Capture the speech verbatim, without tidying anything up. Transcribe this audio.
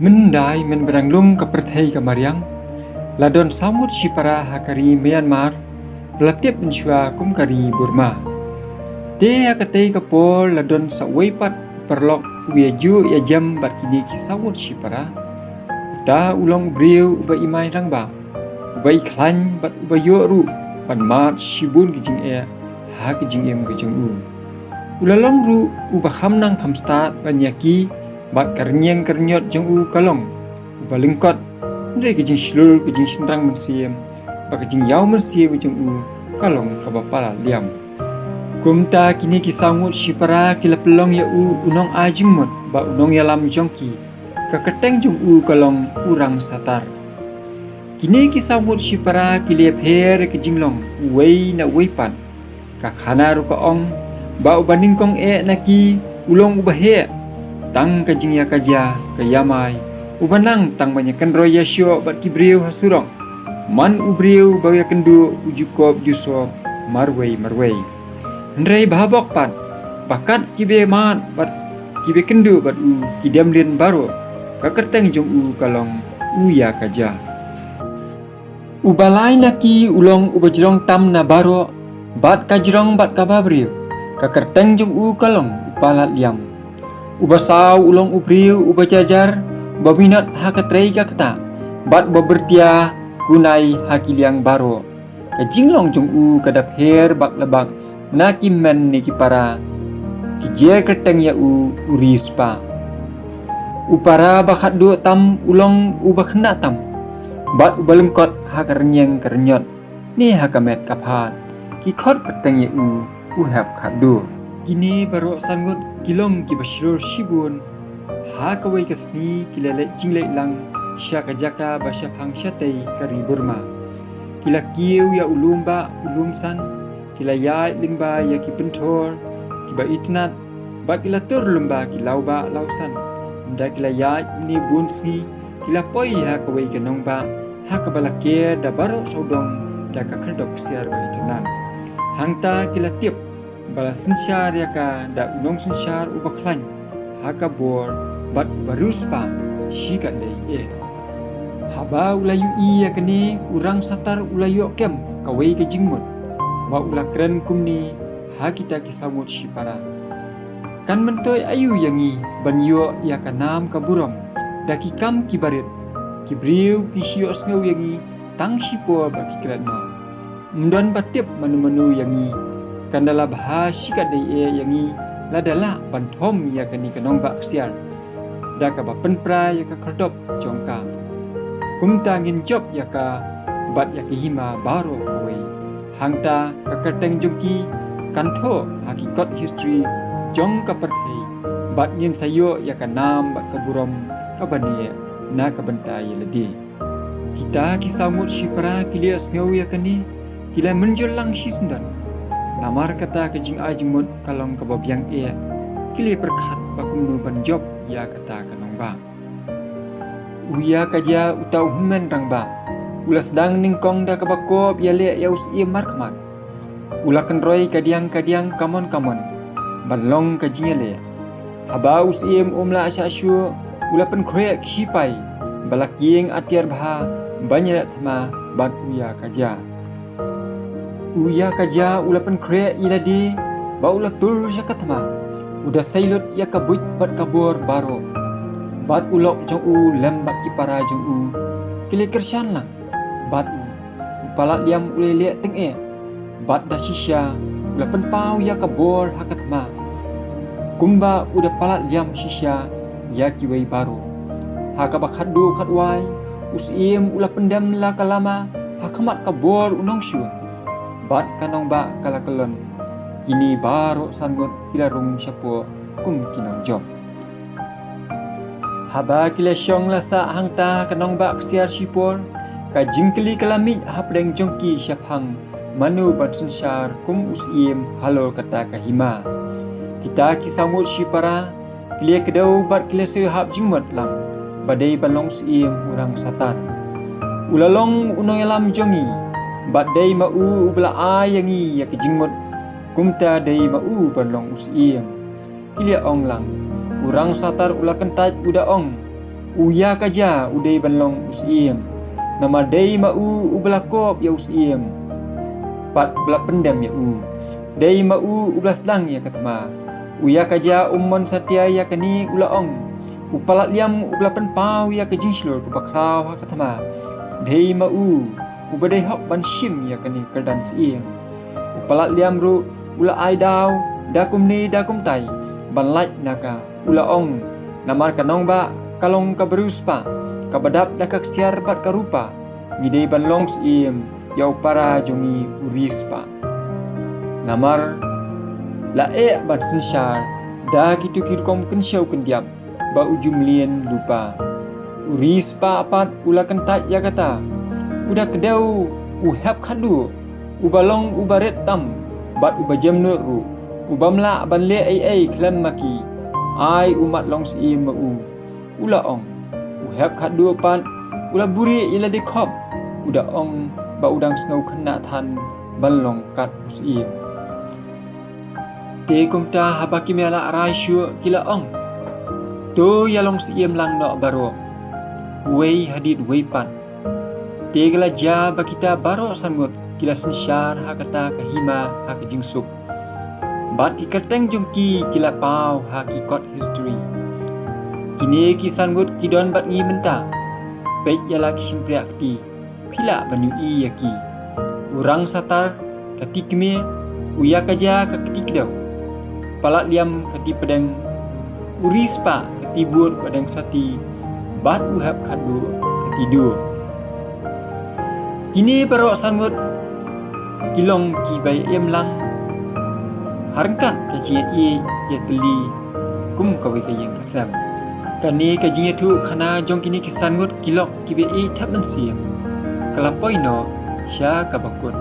Myndai mynba dang lung ka pyrthei ka mariang, la don saw ngut shipara ha ka ri Myanmar ba la tip mynshuwa kum ka ri Burma. Te ha katei ka por la don sa uwei pat u paralok uba ïajuh ïajem bad kine ki saw ngut shipara. Uta u long u briew uba i mai rangbah, uba i khlaiñ bad uba ïoh ruh ban mad shibun ki jingeh ha ka jingim ka jong u. U la long ruh uba kham nang kham stad ban ïa ki, bad ka rynïeng ka rynñiot jong u ka long uba lyngkot, hynrei ka jingshlur ka jingshynrang mynsiem bad ka jingïaw mynsiem jong u ka long kaba palat liam. Kumta kine ki saw ngut shipara ki la pynlong ïa u u nongai jingmut bad u nongïalam jong ki. Ka kyrteng jong u ka long u Rangsatar. Kine ki saw ngut shipara ki la ïapher ka jinglong uwei na uwei pat. Ka khana ruh ka ong ba uba nyngkong eh na ki u long uba heh tang ka jingïakajia, ka ïamai, uba nang tang ban ïakynroi ïashoh bad ki briew ha surok. Man u briew ba ïakynduh u ju kop ju sop marwei marwei. Hynrei bha bok pat, ba kat kiba mad bad kiba kynduh bad u ki dem lin baroh, ka kyrteng jong u ka long u Ïakajia. Uba lai na ki u long uba jrong tam na baroh, bad ka jrong bad kaba briew, ka kyrteng jong u ka long u Palat Liam. Uba saw u long u briew uba jar jar, uba minot ha ka trei ka ktah, bad uba byrtia kunai ha ki liang baroh. Ka jinglong jong u ka da pher bak la bak na ki hynmen ne ki para. Ki jer kyrteng ïa u u Rispah. U para ba khatduh tam u long uba khynnah tam, bad uba lyngkot ha ka rynïeng ka rynñiot ne ha ka met ka phad. Ki khot kyrteng ïa u u Hep Khatduh. Kine baroh san ngut ki long kiba shlur shibun. Ha kawei ka sngi ki la leit jingleit lang sha ka jaka ba shaphang shatei ka ri Burma. Ki la kiew ïa u lum bah u lum san, ki la ïaid lyngba ïa ki pynthor kiba itynnad, bad ki la tur lyngba ki lawbah lawsan. Ynda ki la ïaid une bun sngi, ki la poi ha kawei ka nongbah ha kaba la ker da baroh sawdong da ka khyrdop ksiar ba itynnad. Hangta ki la tip ba la synshar ïa ka da u nongsynshar uba khlaiñ ha ka bor bad uba riewspah shikatdei eh. Haba u la ïohi ïa kane, u Rangsatar u la ïoh kem kawei ka jingmut, bad u la kren kumne ha kita ki saw ngut shipara: Kan myntoi aïu ïa ngi ban ïoh ïa ka nam ka burom da ki kam kiba rit? Ki briew ki shu ïohsngew ïa ngi tang shipor ba ki klet noh. Ym don ba tip mano mano ïa ngi. Kan da la bha shikatdei eh ïa ngi lada lah ban thom ïa kane ka nongbah ksiar da kaba pynpra ïa ka khyrdop jong ka. Kumta ngin jop ïa ka bad ïa ka hima baroh kawei. Hangta ka kyrteng jong ki kan thoh ha ki kot history jong ka pyrthei, bad ngin sa ïoh ïa ka nam bad ka burom kaba neh na ka bynta ïa lade. Kita ki saw ngut shipara ki la ïohsngew ïa kane, ki la mynjur lang shisyndon. Namar kata ka jingai jingmut ka long kaba biang eh, ki la pyrkhat ba kumno ban jop ïa kata ka nongbah. U Ïakajia, uta u hynmen rangbah, u la sdang nyngkong da kaba kop ïaleh ïa u Syiem markhmat. U la kynroi kadiang kadiang, kamon kamon, ban long ka jingïaleh. Haba u Syiem um lah shah shuh, u la pynkhreh ki shipai ba la kieng atiar bha ban ïaleh thma bad u Ïakajia. U Ïakajia u la pynkhreh ïa lade bad u la tur sha ka thma. U da sei lut ïa ka buit bad ka bor baroh. Bad u lok jong u lem bad ki para jong u ki la kyrshan lang. Bad u, u Palat Liam u la leh tyngeh, bad da shisha u la pynpaw ïa ka bor ha ka thma, kumba u da palat liam shisha ïa kiwei baroh. Ha kaba khatduh khatwai, u Syiem u la pyndem la ka lama ha khmat ka bor u nongshun, bad ka nongbah ka la kyllon. Kine baroh san ngut ki la rung shapoh kum ki nongjop. Haba ki la shong la sah hangta ha ka nongbah ksiar shipor, ka jingkylli ka la mih hapdeng jong ki shaphang mano ban synshar kum u Syiem halor kata ka hima. Kita ki saw ngut shipara ki la kdew bad ki la siew hap jingmut lang ba dei ban long Syiem u Rangsatar. U la long u nongïalam jong ngi, bad dei ma u uba la ai ïa ngi ïa ka jingmut, kumta dei ma u ban long u Syiem. Ki la ong lang. U Rangsatar u la kyntait, u da ong: U ïa ka jia u dei ban long u syiem. Namar dei ma u uba la kop ïa u syiem, bad uba la pyndem ïa u. Dei ma u uba la sdang ïa ka thma. U ïa ka jia um mon satia ïa kane, u la ong. U palat liam uba la pynpaw ïa ka jingshlur kaba khraw ha ka thma. Dei ma u uba dei hok ban shim ïa kane ka kyrdan syiem. U palat liam ruh u la ai daw da kumne da kumtai ban lait na ka. U la ong, namar ka nongbah ka long ka briew spah, kaba dap da ka ksiar bad ka rupa. Ngi dei ban long syiem ïa u para jong ngi u ri spah. Namar la eh ban synshar da kito ki rukom kynshew kyndiap ba u ju mlien lypa. U ri spah pat u la kyntait ïa kata. U da kdew u hep khadduh, uba long uba rit tam bad uba jemnud ruh, ubym lah ban leh ei ei khlem ma ki. Ai u mad long syiem ma u, u la ong. U hep khadduh pat u la buhrieh ïa lade khop, u da ong ba u dang sngew khynnah than ban long kat u syiem. Te kumta haba ki mih la rai shuh ki la ong, to ïa long syiem lang noh baroh, uwei hadien uwei pat. Te ka la jia ba kita baroh san ngut ki la synshar ha kata ka hima ha ka jingsuk. Bad ki kyrteng jong ki ki la paw ha ki kot history. Kine ki san ngut ki don bad ngi mynta. Peit ïa la ki shympriah kti, phi lah ban ïohi ïa ki. U Rangsatar ka kti kmie, u ïa ka jia ka kti kdew. Palat liam ka kti pdeng, u ri spah ka kti bud ba deng sati, bad u hep khadduh ka kti dur. Kine baroh san ngut ki long kiba im lang ha ryngkat ka jingïaieit ïatylli kum kawei ka ïing ka sem. Kane ka jingïathuh khana jong kine ki san ngut ki lok kiba ïeit thep mynsiem ka la poi noh sha kaba kut.